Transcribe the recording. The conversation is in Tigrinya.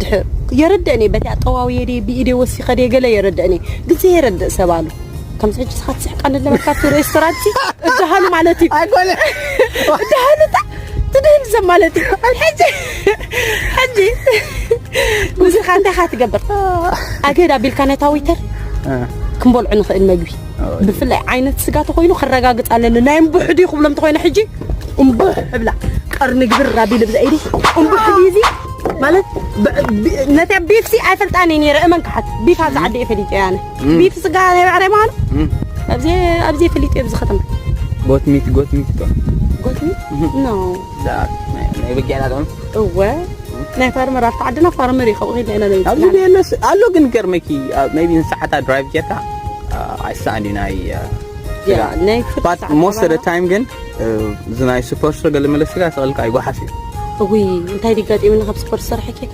ድሕር የረድእኒ በቲ ኣጠዋውየ ድየ ብኢደ ወሲኸ ድየ ገለ የረድእኒ። ግን ዘየረድእ ሰብ ኣሎ። ከምዚ ሕጂ ስኻ ትስሕቃ ንለበካ ኣብቲ ሬስቶራንት እድሃሉ ማለት እዩ። ኣይኮነ እድሃሉ ጣ ትድህል ሰብ ማለት እዩ። ሕጂ ሕጂ ምስኻ እንታይ ኻ ትገብር? ኣገድ ኣቢልካ ነታ ዊተር ክንበልዑ ንኽእል መግቢ ብፍላይ ዓይነት ስጋ ተኮይኑ ክረጋግፅ ኣለኒ። ናይ እምቡሕ ድዩ ክብሎም ተኮይነ ሕጂ እምቡሕ እብላ ቀርኒ ግብር ኣቢል ብዛ ኢዲ እምቡሕ ድዩ እዚ ማለት ብ- ብ- ነታ ቢፍ ሲ ኣይፈልጣን እየ ነይረ። እመን ክሓት ቢፍ ኣብዛ ዓዲ እየ ፈሊጠ ኣነ ቢፍ ስጋ ናይ ባዕዳይ ምዃኑ ኣብዚ ኣብዚ ፈሊጠ ኣብዚ ከተማ goat meat goat meat ጎትኒ ኖ ናይ በጊዕና ደም እወ ናይ ፋርመር ኣብቲ ዓድና ፋርመር እዩ። ካብኡ ከይድና ኢና ነምፅእ ኣብዚ የለስ ኣሎ። ግን ገርመኪ maybe ንሰዓታ ድራይቭ ጌርካ ኣይሰኣን እዩ ናይ ያ ናይ ፍርዲ but ሰዓት most of the በረራ። time ግን እዚ ናይ ሱፐር ስቶር ገለ መለ ስጋ ስቕልካ ኣይጓሓፍ እዩ። እውይ እንታይ ድጋጢሙኒ ካብ ስፖርት ዝሰርሐ ኬካ